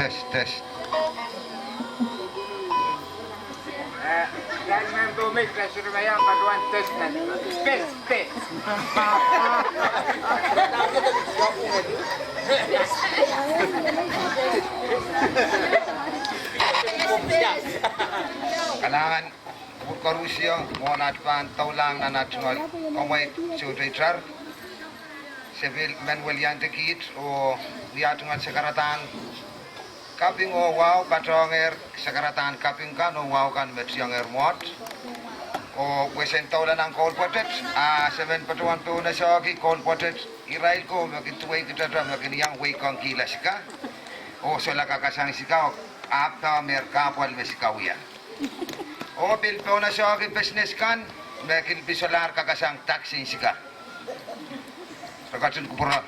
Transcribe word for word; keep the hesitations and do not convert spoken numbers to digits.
Test. Eh, kitail men Pohnpei, kitail sohte pahn patohwan test nan. Test, test. Kalahngan kupwur koarusie, mwohn at pahn doulahng nan at tungoal komwei sohte itar. Se pil men weliandi kiht oh wia tungoal sakaradahn kaping oh wahu, patohwengehr sakaradahn kaping kan oh wahu kan me tiengehr mwohd. Oh pwe sen doula nan koul pwoatet, a se men patohwan pohnesehki koul pwoatet irail ko me kin duwehkihte, me kin iang weikongkihla sika oh solahr kakasang sika, ahpw pahn mer kahpwal me sika wia. Oh pil pohnesehki pisines kan me kin pil solahr kakasang tax en sika. Re ketin kupwure.